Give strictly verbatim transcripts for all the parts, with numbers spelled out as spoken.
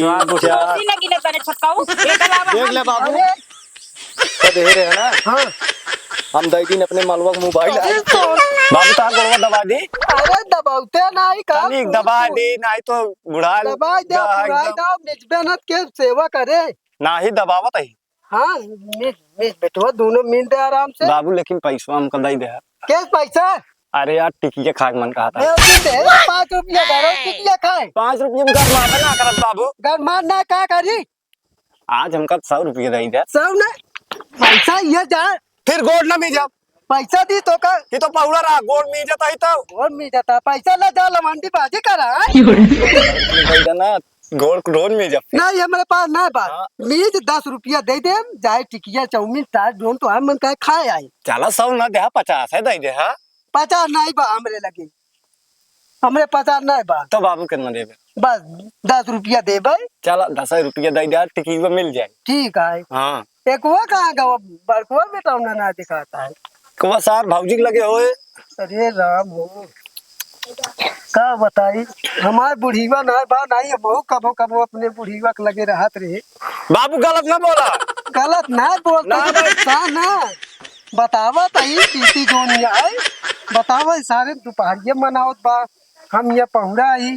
हाँ, दो चार। तीन गिने तने छक्का हो, एक अलावा देख हम ले बाबू। अरे। तो दे रहे हैं ना? हाँ। हम दे दिन अपने मलवा के मोबाइल। अरे तो बाबू, तो गोड़वा दबा दी। अरे दबावते नहीं का? तनिक दबा दी, नहीं तो बुढ़ा दबा दे, बुढ़ा एकदम। दो, मिजबे न के सेवा करे। नाही दबावत है। हाँ, मिज, मिज बेटवा, दोनों मिल दे आराम से। बाबू, लेकिन पैसवा हमका दे दे। के पैसा? अरे यार, टिकिया खाए के मन कहत है। ए, दे, पाँच रुपया दे रहा, टिकिया खाए। पाँच रुपया में गरमावे ना करत बाबू। गरमान ना का करी? आज हमका सौ रुपया दे दे। सौ ना, पैसा ये जा। फिर गोड़ ना मिल जाओ। पैसा दी तो का? ये तो पहुड़ा रहा, गोड़ मिल जाता ही तो। गोड़ मिल जाता, पैसा ले जा, लमंडी बाजी करा, हैं? दे देना, गोड़ रोज मिल जाते। नहीं, हमारे पास नहीं बा। हाँ। मीज दस रुपया दे दे, जाए टिकिया, चाउमीन, चाट, जोन तो हम मन का खाए आई। चला, सौ ना दे, पचास है, दे दे, हाँ। पचास नहीं बा हमरे लगे, हमरे पचास नहीं बा। तो बाबू कितना देबे? बस दस रुपया देबे। चला, दस रुपया दे दे, टिकिया मिल जाए। ठीक है। हाँ। एक वो कहाँ गवा, बड़कुआ में तो ना, ना दिखाता है। कवा सार भौजी के लगे होए। अरे राम हो, का बताई, हमार बुढ़ीवा ना बा, नहीं, हमहू कबो कबो अपने बुढ़ीवा के लगे रहत रहे। बाबू गलत ना बोला। गलत ना बोलता ना है, भाई। का ना बतावा तई, बीती जोन ये है, बतावा, सारे दुपहरिया मनावत बा, हम ये पहुड़ा आई।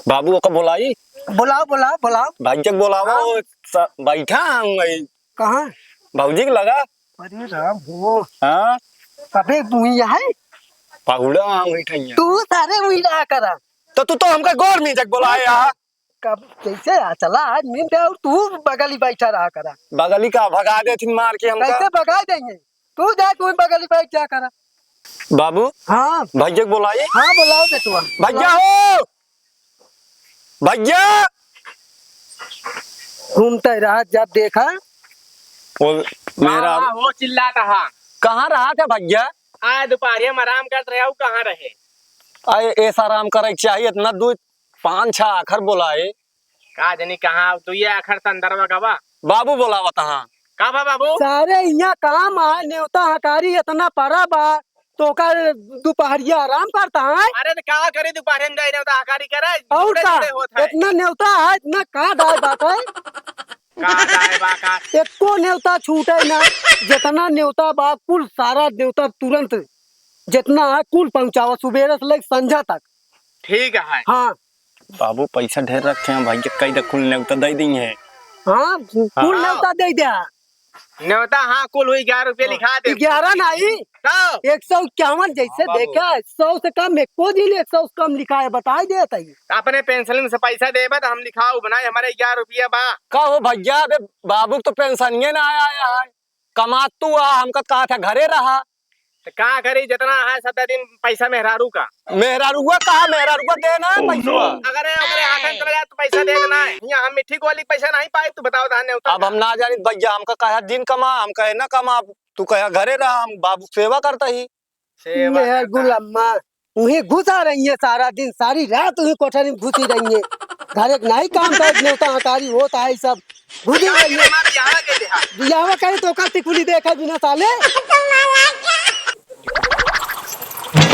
बाबू ओका बोलाई। बोलाओ, बोलाओ, बोलाओ। भाई के बोलावा, हाँ। वो स-, बैठा हूँ भाई। कहाँ? भौजी के लगा। अरे राम हो। हाँ? अबे मुइया है? पहुड़ा हम ही ठैया। तू सारे मुइया करा। तो तू तो हमका गोड़ में जग बोला है यहाँ। कब कैसे आ चला आज नींद है और तू बगली बैठा रहा करा। बगली का भगा दे थिन मार के हमका। कैसे भगा देंगे? तू जा तू बगली बैठ जा करा। बाबू। हाँ। भैया के बोलाई। हाँ बोलाओ बेटुआ। भैया हो। भैया। घूमते रहा जब देखा। वो मेरा हाँ, वो चिल्लाता हा। कहाँ रहा था भैया? आ दोपहरिया में आराम करत रहे, उ कहाँ रहे? अरे ऐसा आराम करे के चाहिए, इतना दू पाँच छह आखर बोलाए। का जनी कहाँ, तू ये आखर संदर्भ का बा? बाबू बोलावत हाँ। का बा बाबू? सारे यहाँ काम आ, नेवता हकारी इतना परा बा, तो का दुपहरिया आराम करता है? अरे तो का करी, दुपहरिया में जाई नेवता हकारी करे, और जुड़े का? जुड़े होत है। इतना नेवता है, इतना का दाय बात है? का दाय बा का? एको नेवता छूटे ना, जितना नेवता बा, कुल सारा नेवता तुरंत, जितना है, कुल पहुँचावा, सुबेरे से लेके संझा तक। ठीक है। हाँ। बाबू, पैसा ढेर रखे हैं भाई, कई दे कुल नेवता दे दी है। हाँ, कुल हाँ। नेवता दे दिया। नेवता, हाँ, कुल हुई ग्यारह रुपये लिखा दे। ग्यारह नहीं, तो? एक सौ इक्यावन जैसे हाँ, बाबू। देखा, सौ से कम, एको दिन एक सौ से कम लिखा है, बताई देत है। अपने पेंसिल से पैसा देबा तो हम लिखाऊ बनाए, हमारे ग्यारह रुपया बा। का हो भैया, अबे बाबू तो पेंशनिये ना आया, आया है, कमात तू आ, हमका कहा था घरे रहा। तो का करी, जितना है सब दे दिन पैसा मेहरारू का। मेहरारुआ कहा, मेहरारुआ देना है पैसवा। अगर ओकरे हाथ में चला जाए तो पैसा दे देना है। यहाँ हम मिट्टी गोली पैसा नहीं पाए, तू बताओ धान नेवता अब का। हम ना जानी भैया, हमका कहा दिन कमा, हम कहे ना कमा, तू कहे घरे रहा, हम बाबू सेवा करता ही। सेवा मेहर करता। गुलम्मा, वहीं घुसा रही है सारा दिन, सारी रात वहीं कोठरी में घुसी रही है। घर एक नहीं काम कर, नेवता हकारी होता है सब। बुद्धि बाकी नहीं है। हमार बियाह के देहा। बियाह करे तो ओकर टिकुली देखा बिना साले।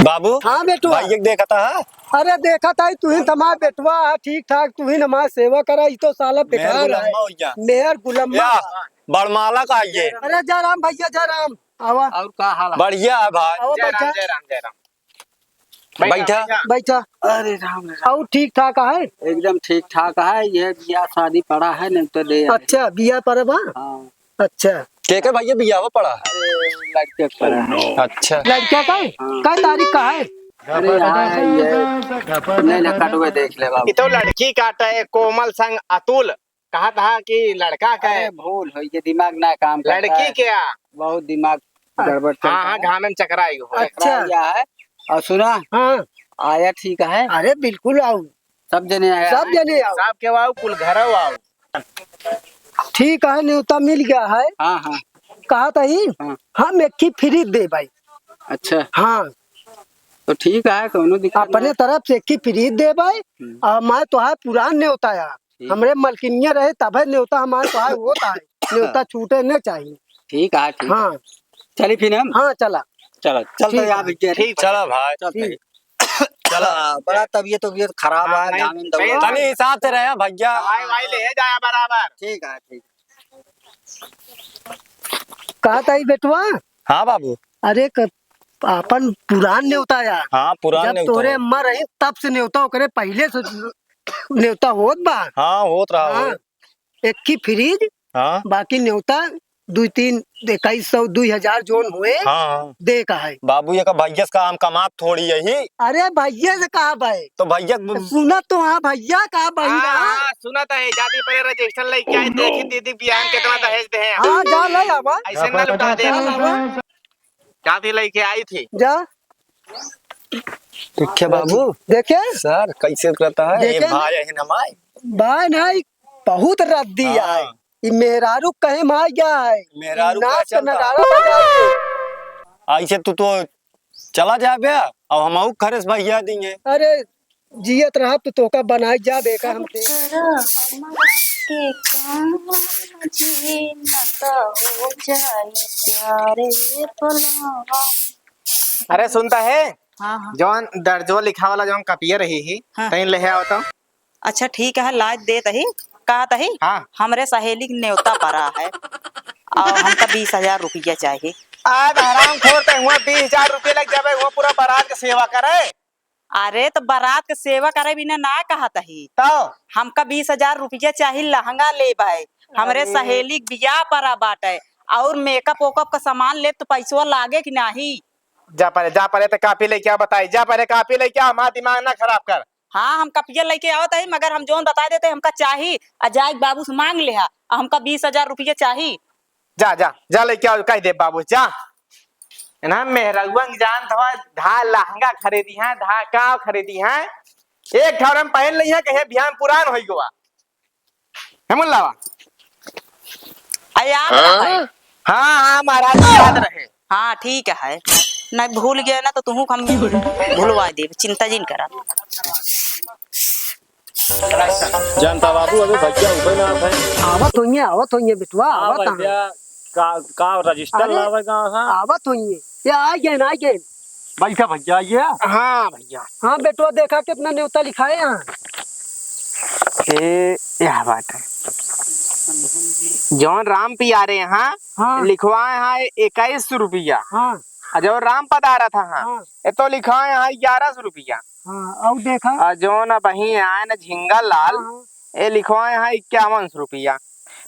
बाबू, हाँ बेटुआ। भाई एक देखता है। अरे देखत है, तू ही हमार बेटुआ है, ठीक ठाक, तू ही हमार सेवा करा, ई तो साला मेहर बेकार है। गुलम्मा हो गया। मेहर गुलम्मा। या, बड़माला का ये। अरे जय राम भैया, जय राम। आवा। और का हाल है? बढ़िया है भाई। आवा, जय राम, बैठा। जय राम, जय राम। बैठा, बैठा। बैठा। अरे राम रे राम। और ठीक ठाक है? एकदम ठीक ठाक है, ये बियाह शादी पड़ा है, नहीं तो दे आए। अच्छा, बियाह पड़ा बा? हाँ। अच्छा। के के भैया बियाह पड़ा है? अरे, लड़के के पड़ा है। अच्छा। लड़के का? हाँ। कै तारीख का है? अरे, हाँ, ये नहीं ना कटवे देख ले बाबू। ये तो लड़की काटे, कोमल संग अतुल। कहा था कि लड़का का अरे है। भूल हो, ये दिमाग ना काम करता लड़की है। क्या? बहुत दिमाग हाँ, गड़बड़ चलता हाँ, है। घामे में चकराई हो। अच्छा। चकराई गया है। और सुना, हाँ। आया ठीक है। अरे बिल्कुल आओ। सब जने आया सब है। जने आओ। सब के आओ, कुल घर आओ। ठीक है, न्योता मिल गया है। हाँ, हाँ। कहा था ही, हाँ। हम एक ही फ्री दे भाई। अच्छा। हाँ। तो ठीक है, कोनो दिक्कत अपने नहीं। तरफ से एक ही फ्री दे भाई। हम्म। और मैं तो है पुरान न्योता है। ठीक। हमरे मलकिनिया रहे तबे न्योता हमारे तो आए होता है। न्योता छूटे न चाहिए। ठीक है, ठीक। हाँ। चली फिर हम? हाँ, चला। चलो, चलते ठीक यहाँ है। भैया। ठीक, चला भाई। चलते ठीक। हैं। हाँ, बड़ा तबियत, तबियत खराब है, नहीं, ध्यान दो। तनी हिसाब से रहे भैया। दवाई, दवाई ले जाया बराबर। ठीक है, ठीक। कहा था ई बेटवा? हाँ बाबू। अरे क-, आपन पुरान नेवता यार। हाँ, पुरान जब नेवता तोरे हो। अम्मा रही तब से नेवता ओकरे पहिले से नेवता होत बा। हाँ, होत रहा हो। हाँ। एक की फ्रिज, हाँ। बाकी नेवता दुई तीन, इक्कीस सौ, दुई हजार जोन हुए, हाँ, हाँ। दे का है। बाबू, ये का भैया से का हम कमात थोड़ी यही। अरे भैया से कहा भाई? तो भैया तो सुना तो हाँ, भैया का भाई हाँ, रहा। हाँ, सुना तो है, जाती पहले रजिस्टर लेके आई, देखी दीदी बियाह में कितना दहेज दे हैं। हाँ, जा ले आवा। ऐसे ना लुटा दे। जा ले आवा। जाती लेके आई थी। जा। देखे बाबू। देखे? सर, कैसे करता है? ये देखे? भाई है ना माई। भाई नहीं, बहुत रद्दी हाँ। है। ई मेहरारू कहे में आ गया है। मेहरारू नाच का चलता। नगाड़ा बजा के। ऐसे तू तो चला जाबे, अब हमहू खरेस भैया दिए। अरे, जियत रहा तो तोका बनाई जा, देखा हम देख। करा हमरा के काम जी, न त हो जाए प्यारे पलंग। अरे, सुनता है? हाँ, हाँ। जौन दर्जो लिखा वाला जौन कपिया रही ही, हाँ। तैं ले आओ तो। अच्छा, ठीक है, लाज देत ही। कहत ही, हाँ। हमरे सहेली के नेवता परा है और हमका बीस हजार रुपया चाही। आज हरामखोर, तैं हुआ बीस हजार रुपया लग जाबे, हुआ पूरा बारात के सेवा करे। अरे, तो बारात के सेवा करे बिना ना कहत ही। तो? हमका बीस हजार रुपया चाही, लहंगा लेबे, हमरे अरे। सहेली के बियाह परा बाटे, और मेकअप वेकअप का सामान लेब तो पैसवा लागे कि नाही? जा परे, जा परे, तो कापी लेके आ, बताई, जा परे, कापी लेके आ, हमार दिमाग ना खराब कर। हाँ, हम कपिया लेके आवत हई, मगर हम जौन बताइ देते, हमका चाही, आ जाए के बाबू से मांग लेहा, आ हमका बीस हजार रुपया चाही। जा, जा, जा लेके आओ, कहि दे बाबू, जा। ना मेहरउआ के जानत हवा, धा लहंगा खरीदी है, धा का खरीदी है, एक ठौर हम पहन लइहे, कहे बिहान पुरान होई गवा। है मुल्लावा? आ, याद रहे। हाँ, हाँ, महाराज, याद रहे। हाँ, ठीक है। नहीं भूल गए ना, तो तुहू हम भूलवा देब, चिंता जिन करा। जानता बाबू, अबे भैया उबे ना है। आवत होइए, आवत होइए बेटवा, हाँ, आवत हैं। भैया, का, का रजिस्टर अरे, लावे का, हाँ? आवत होइए। ये आ गए ना, आ गए। बैठा भैया, ये। हाँ भैया। हाँ बेटवा, देखा कितना नेवता लिखाए हैं। ए, यह बात है। जौन राम पियारे यहाँ हाँ। लिखवाए हैं इक्कीस सौ रुपया। हाँ। और जौन राम पधारा था हाँ, हाँ। ये तो लिखवाए हैं ग्यारह सौ रुपया। हाँ, और देखा। और जौन अबहीं आए न झिंगा लाल, हाँ, हाँ। ये लिखवाए हैं इक्यावन सौ रुपया।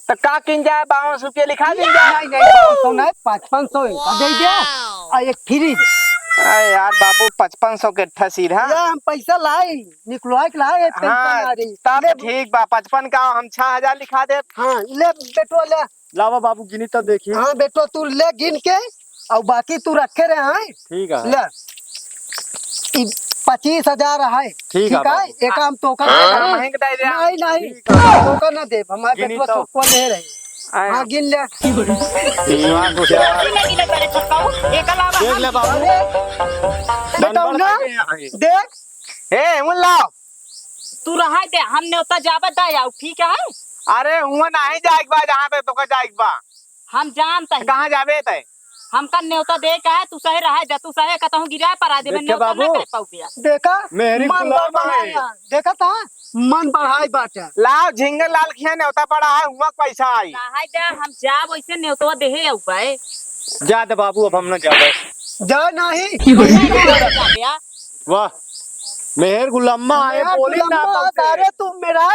तो का किन जाए, बावन सौ रुपया लिखा दिन जाए। नहीं, नहीं, बावन सौ नहीं, पचपन सौ इनका दे दे। आ एक फ्रिज। अरे यार बाबू, पचपन सौ के ठा सीधा। ये हम पैसा लाई, निकलवा के लाई, एक हाँ, पेंशन आ रही। तब ले। ठीक बा, पचपन का हम छह हजार लिखा देब। हाँ, ले बेटवा ले। लावा बाबू, गिनी तब देखी। हाँ बेटवा, तू ले गिन के, और बाकी तू रखे रहे हैं। ठीक है। ले। ई पच्चीस हजार है। ठीक है ठीक है, बाबू। एक हम तोका हाँ? दे देब। महंग दे दे। नहीं, नहीं, ठीक है। तोका ना देब, हमारे गिनी बेटवा तो। तो को ले रहे। आया। हाँ, गिन ले। गिनवा को क्या? गिने, गिने पहले छोटकाऊ, एक अलावा देख हम ले बाबू। अरे, बेटा, गड़बड़ ना, कर गए हैं। देख। ए, मुल्ला। तू रहा दे, हम नेवता जाबे दे आऊ, ठीक है? अरे, हुआ नहीं जाए के बा, जहाँ तक तोका जाए के बा। हम जानत हई। कहाँ जाबे तै? हमका नेवता दे का है, तू सहे रहे जा, तू सहे कतहूँ गिराए परा देबे, देखे नेवता ना बाबू, कर पाउबे। देखा, मेहरी मन गुलाम बढ़ाए, है। देखा था, मन बढ़ाई बाटे। लाओ, झिंगन लाल खिया नेवता पड़ा है, हुआ पैसा आई। रहे जा, हम जाब वैसे नेवतवा देहे आऊ बे। जा दे बाबू, अब हम ना जाबे। जा नहीं। जा बे। वाह, मेहर गुलम्मा आए, मेहर बोली ना गुलम्मा, तोके। अरे तू मेरा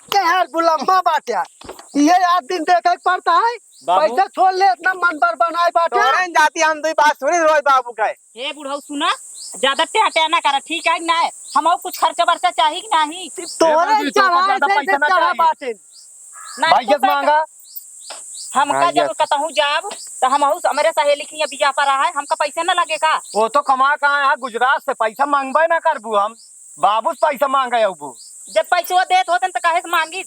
के यार गुलम्मा बाटे। ये यार दिन देखे के पड़ता है। बाबू। पैसा छोड़ ले, इतना मन बर बनाए बाटे। तोरे न जाती हम दुई बात सुनी रोज बाबू का। हे बुढ़ऊ सुना, ज्यादा टेह टेह ना करा, ठीक है कि ना? हम और कुछ खर्चा बर्चा चाही कि नाही? तोरे ए बाबू, तोका चढ़ा ज्यादा से पैसा ना चढ़ा चाही। बाटे। ना भाई तो जस पैसा मांगा। हमका भाई जब जस। कतहूँ जाब, तो हम हमरे सहेली के यहाँ बियाह परा है, हमका पैसा ना लगे का? वो तो कमा कहाँ है, गुजरात से पैसा मांगबे ना करबू हम। बाबू से पैसा मांगे अबू। जब पैसवा देत होतन त काहे से मांगी?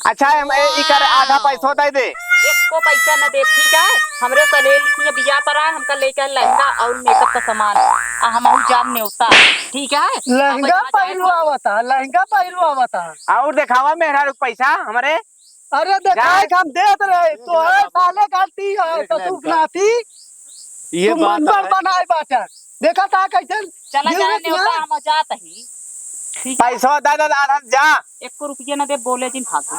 अच्छा, हम ए, इकर आधा पैसो दे दे। एको पैसा न दे, ठीक है? हमरे सहेली के बियाह परा है, हमका लेके लहंगा और मेकअप का सामान। आ हमहू जाब नेवता, ठीक है? लहंगा अब जा, जा। पहिरवावता, लहंगा पहिरवावता। और देखावा मेहरारू के पैसा हमरे। अरे देखाए जा। के हम देत रहे, तो है साले गलती है, देख तो ले तू इनका। नाती। ये तू बात मनबर है। बनाए बाटे। देखा था कैसे चला जाए, गिरत नेवता ना। हम जात ही। ठीक है। पैसा दे दे, आराम जा। एको रुपया ना दे, बोले जिन फालतू।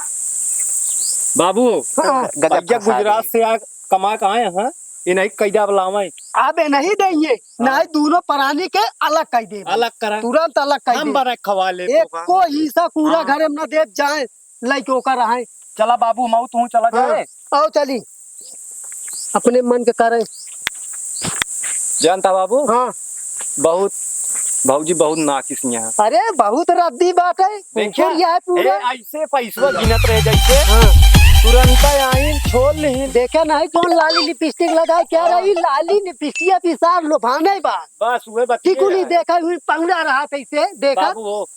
बाबू, हाँ। गजब भैया फंसा गुजरात गए। से आ, कमा के आए हैं, ये नहीं कैदा बुलावे। अब ये नहीं देंगे, हाँ। नहीं दोनों प्राणी के अलग कर दे। अलग करा। तुरंत अलग कर हम दे। बना खवा ले एको तोका। हिस्सा पूरा हाँ। घर में ना दे जाए। लइके ओकर रहे। चला बाबू, हम आऊ तू चला हाँ, जाए। आओ चली। अपने मन के करे। जानता बाबू? हाँ। बहुत, भौजी बहुत नाकिस यहाँ। अरे बहुत रद्दी बात है। देखे? ऊपर यह पूरा। ए, ऐसे पैसवा गिनत रहे जैसे। हाँ। तुरंत आइन छोड़ ली। देखे नहीं कौन लाली लिपस्टिक लगाए, क्या हाँ। रही लाली लिपस्टिक अभी सार लोभाने बा। बस उहे बतिये टिकुली है। देखा हुई पंगड़ा रहा था इसे, देखा? बाबू हो,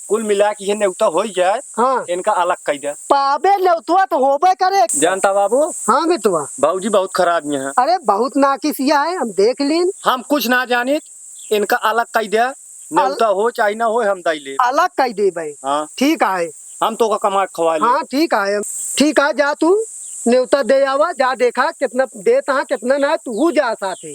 कुल मिला के ये नेवता होई जाए, हाँ। इनका अलग कई दे। पाबे नेवतवा तो होबे करे। जानता बाबू? हाँ बेटवा। बाबूजी बहुत खराब ये हैं। अरे बहुत नाकिसिया है, हम देख लीन। हम कुछ ना जानित, इनका अलग कई दे। नेवता हो चाहे ना हो, हम दई ले। अलग कई देबे। हाँ। ठीक है। हम तोका कमा के खवा ले। हाँ, ठीक है। ठीक है, जा तू नेवता दे आवा, जा देखा कितना देत हाँ, कितना ना, तू जा साथे।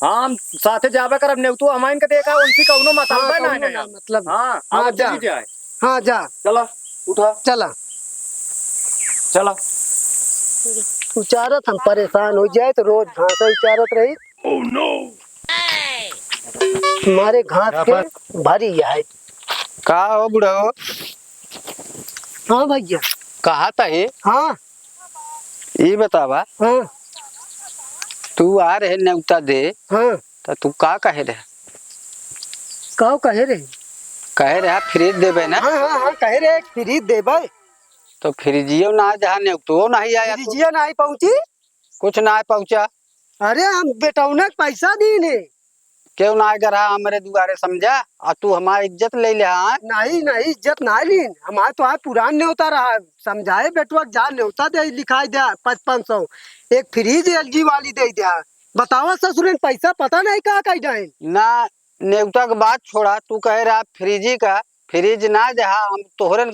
हाँ, हम साथे जाबे करब, नेवतो हमाइन के देखा, उनसे कौनो मतलब हाँ, ना, कौनो ना, ना, मतलब। हाँ, हाँ, आवा, जा। चली जाए। हाँ, जा। चला, उठा। चला। चला। उचारत हम परेशान हो जाए तो रोज घास उचारत रही। Oh no! मारे घास के भरी है। का हो बुढ़ऊ? हाँ भैया। कहा था ही? हाँ। ई बतावा। हाँ। तू आ रहे नेवता दे, हाँ। त तू का कहे रहे? का कहे रहे? कहे रहे फ्रिज देबे ना? हाँ, हाँ, हाँ, कहे रहे फ्रिज देबे। तो फ्रिजियो ना जहाँ नेवतो नहीं आया तू। फ्रिजियो नहीं पहुँची? कुछ ना पहुँचा। अरे हम बेटौना के पैसा दीन है। केहू ना गरहा हमरे दुआरे समझा, आ तू हमार इज्जत ले ले, हाँ? नहीं, नहीं, इज्जत ना लीन। हमार तो आज पुरान नेवता रहा, समझाए बेटवा जा नेवता दे, लिखाई दे पचपन सौ, एक फ्रिज एलजी वाली दे दे। बतावा ससुरन पैसा पता नहीं का कई जाए। ना, नेवता के बात छोड़ा, तू कहे रहा फ्रिजी का, फ्रिज ना जहा, हम तोहरे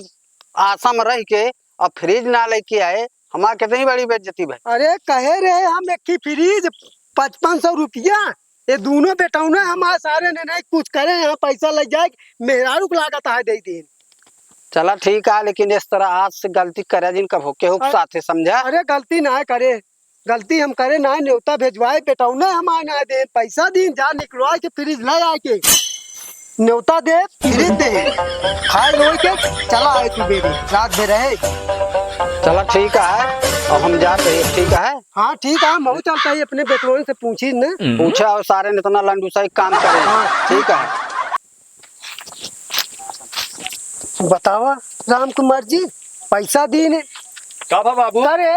आशा में रह के अब फ्रिज ना लेके आए, हमार कितनी बड़ी बेइज्जती भाई। अरे कहे रहे हम एक ही फ्रिज पचपन सौ रुपया, ये दोनों बेटौना हमार सारे ने नहीं कुछ करे, यहाँ पैसा ले जाए, मेहरारू को लागत है दे दे। चला ठीक है, लेकिन इस तरह आज से गलती करे जिन कभो केहू के अरे, साथे समझा। अरे गलती ना करे, गलती हम करे ना, नेवता भेजवाए, बेटौना हमार ना दे, पैसा दीन जा निकलवाए के फ्रिज ले आए के। नेवता दे, फ्रिज दे, खाए लोई के, चला आए तू बेरी, रात भर रहे। चला ठीक है, अब हम जाते हैं, ठीक है? हाँ ठीक है, हम चलते हैं, अपने बेटवन से पूछी न। पूछा और सारे ने इतना लंडूसा एक काम करे, हाँ। ठीक है? बतावा राम कुमार जी, पैसा दीन है। का बा बाबू? अरे,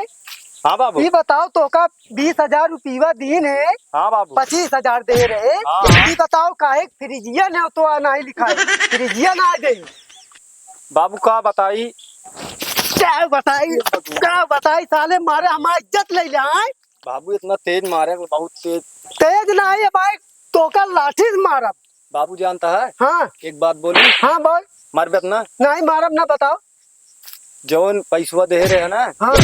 हाँ बाबू। ये बताओ तोका बीस हजार रुपया दीन है, हाँ बाबू। पच्चीस हजार दे रहे। हाँ, हाँ। ये बताओ काहे फ्रिजिया ने तो आ नहीं लिखा है, फ्रिजिया ना दे। बाबू का बताई? का बताई? का बताई साले मारे हमार इज्जत ले ले आए। बाबू इतना तेज मारे, बहुत तेज। तेज ना है भाई, तोका लाठी से मारब। बाबू जानता है? हाँ। एक बात बोली? हाँ बोल। मारबे ना? नहीं मारब ना, बताओ। जौन पैसवा दे रहे ना, हाँ।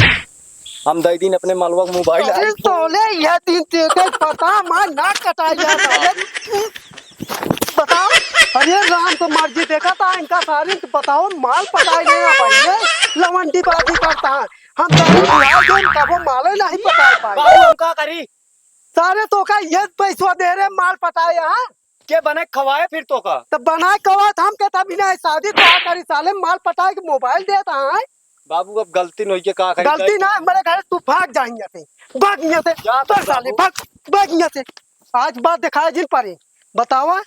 हम दे दिन अपने मलवा के मोबाइल अरे आई। तोले यह दिन ते के पता मार ना कटाई जा साले। बताओ, अरे राम तो मर्जी देखा था इनका सारे तो बताओ माल पटाई नहीं आ पाई है, लवंडी बाजी करता है। हम सारे बुला दे तबो माले नहीं पटाई पाए। बाबू हम का करी? सारे तोका ये पैसवा दे रहे माल पटाए यहाँ। के बने खवाए फिर तोका? तो बनाए खवाए तो हम कहता भी नहीं, शादी तो आ करी साले, माल पटाए के मोबाइल देता है। बाबू, अब गलती नहीं के का करी गलती जाए? ना, हमारे घर तू भाग जाएंगे थे, भाग यहाँ से, जा तो तू साले, बाबू। भाग, भाग यहाँ से। आज बात दिखाए जिन परे, बतावा,